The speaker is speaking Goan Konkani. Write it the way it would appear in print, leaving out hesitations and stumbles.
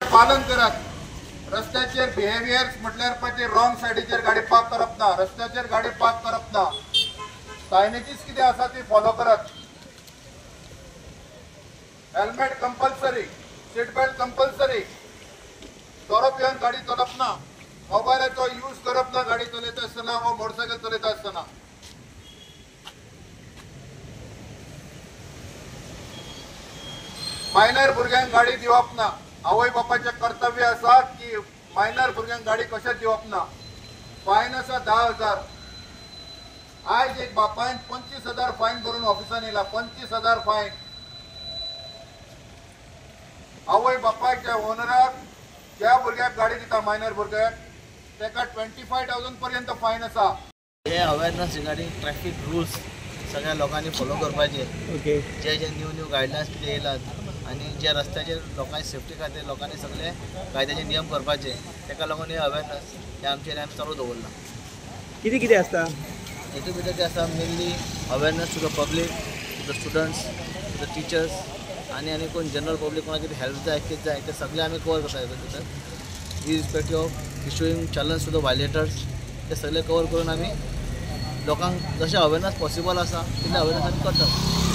पालन करात. रस्त्याचेर बिहेवियर म्हटल्यार पळय ते रॉंग सायडीचेर गाडी पार्क करप ना, रस्त्याचेर गाडी पार्क करप ना, सायनेजीस कितें आसा ती फॉलो करात. Helmet compulsory, seat belt compulsory, सोरो पिवन गाडी चलप ना, मोबायलाचो यूज करप ना गाडी चलयता आसतना वा मोटरसायकल चलयता आसतना. मायनर भुरग्यांक गाडी दिवप ना. आवय बापायचें कर्तव्य आसा की मायनर भुरग्यांक गाडी कशेंच दिवप ना. फायन आसा 10,000. आयज एक बापायन 25,000 फायन भरून ऑफिसान येयला. 25,000 फायन. आवय बापायच्या ओनराक ज्या भुरग्याक गाडी दिता मायनर भुरग्याक ताका 25,000 पर्यंत फायन आसा. हे अवेरनस रिगार्डिंग ट्रॅफिक रुल्स सगळ्या लोकांनी फॉलो करपाचे. ओके. जे जे न्यू न्यू गायडलायन्स कितें येयलात आनी जे रस्त्याचेर लोकांची सेफ्टी खातीर लोकांनी सगळे कायद्याचे नियम करपाचे, ताका लागून हे अवेरनस हे आमचेर आमी चालू दवरलां. कितें कितें आसता हेतू भितर ते आसा mainly awareness to the public, to the students, to the teachers आनी आनी कोण जनरल पब्लीक कोणाक कितें हेल्प जाय कितें जाय ते सगळे आमी कवर करता हेतून भितर. Irrespective of issuing challans to the violators ते सगळे कवर करून आमी लोकांक जशें अवेरनस पॉसिबल आसा तितलें अवेरनस आमी करतात.